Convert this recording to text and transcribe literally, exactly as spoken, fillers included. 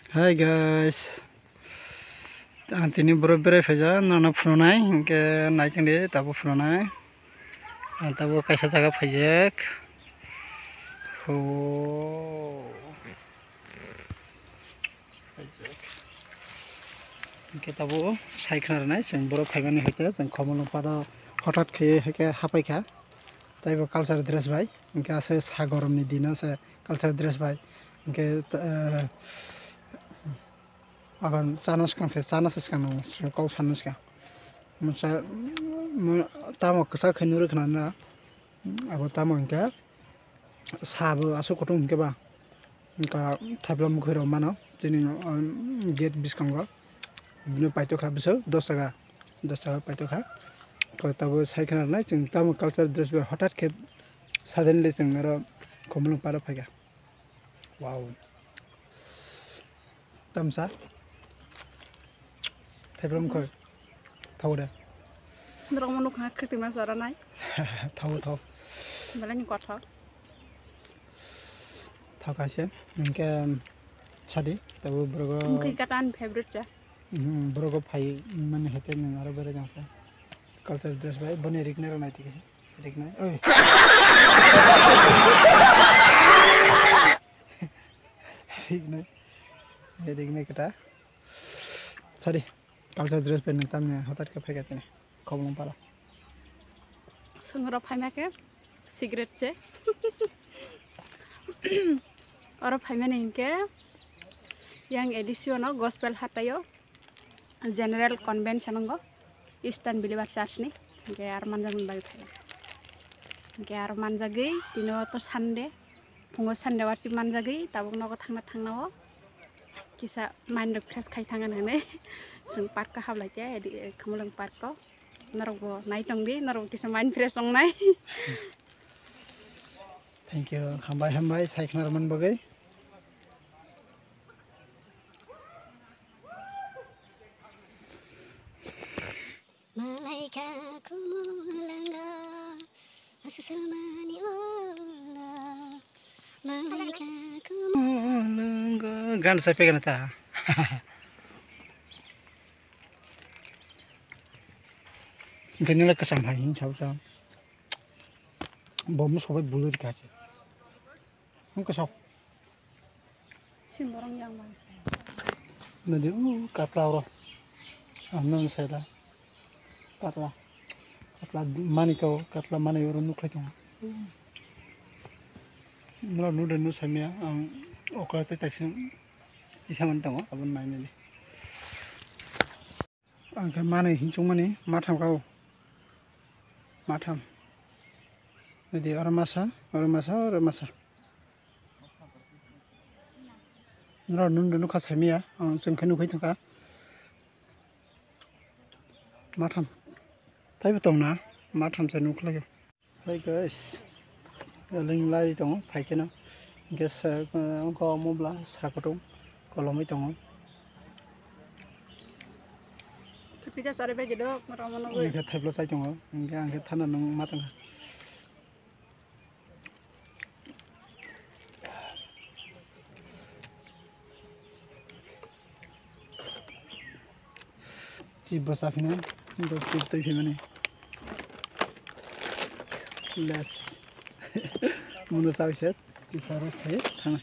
Hi guys, ang tini borok berai phaijak, nono phunuknai, hinkhe naitongdi tabuk phunuknai. Ang tabuk kaisa jaga phaijak. Ho. Hinkhe tabuk sai khna rwnai, chwng borok phaimani hinkhe chwng Khumulwng paro hothat khe hinkhe hapaikha. Taibo culture dress bai, hinkhe aswk sa goromni dino se culture dress bai. Hinkhe, eh, Agan chana swkang se, chana se swkang nang kok sana swkang. Masa, mo-, tamo kwchak khai nurwi khna na. Abo tamo hinkhe sabo aswk kutung hinkhe ba. Hinkhe thaiphla mukhai rok mano. Chini, um, gate bwskango. Bini paitokha bwswk dos taka. Dos taka paitokha. Koi tabo sai khna nai chwng tamo culture dress bai hothat khe suddenly chwng aro Khumulwng paro phaikha. Wow. Tamsa. Thaiphla mukhai. Thau de. Norok mo nukha khwtwma chora nai. Thau, thau. Belai ni kothok. Thau kaise. Hinkhe sadi. Tabo borok. Mukhi katan favorite cha. Hmm, borok phai mani hete nang aro bere jangsa. Culture dress bai boni riknai rok nai tike. Riknai. Oi. Riknai. Riknai kata. Sadi. Culture dress bai nang tamni hothat khe phaikha tini. Khumulwng paro. Chwng oro phaima khe cigarette se. Oro phaimani hinkhe yang A D C o no gospel hataio general convention wngo Eastern Believer Church ni. Hinkhe aro manjakmani bagwi phaio. Hinkhe aro manjagwi tini o to Sunday, phungo Sunday worship manjagwi tabuk nogo thangna thangna o kisa mind rok fresh khai thangna hinwi chwng park o hablai khe, Khumulwng park o. Norokbo naitongdi, norokbo kisa mind fresh wngnai. Thank you, hambai, hambai, sai khna rwmani bagwi. Malaika Khumulwngo, asalmani ulo. Malaika Khumulwngo. Gan sai pegana ta. Ganila kasam hai hin chau chau. Bom sobai bulur kache. Hum kasau. Sim borong yang man. Nadi u katla oro. Ang nang sai da. Katla. Katla mani kau, katla mani oro nukhai tongo. Noro nude nu samia ang okra te taising isa man tongo, abon nai nadi. Ang khe manwi hinchukmani matham kha o. Matham. Nadi oro masa, oro masa, oro masa. Noro nung nung kha saimaya, ang chwng khe nukhui thangkha. Matham. Taibo tongna, matham se nukhlaio. Hi guys, ling lai tongo, phaikeno. Hinkhe sa-, wngkha omo bwla sa kutung kolomwi tongo. Khipija chari bai gido, moro mono gwi. Hinkhe thaipla chai tongo, hinkhe ang khe thana nung ma tongkha. Chip bo chaphinai, bo chip twi phimani. Les. Muno chawi se, kisa rw khai thangna.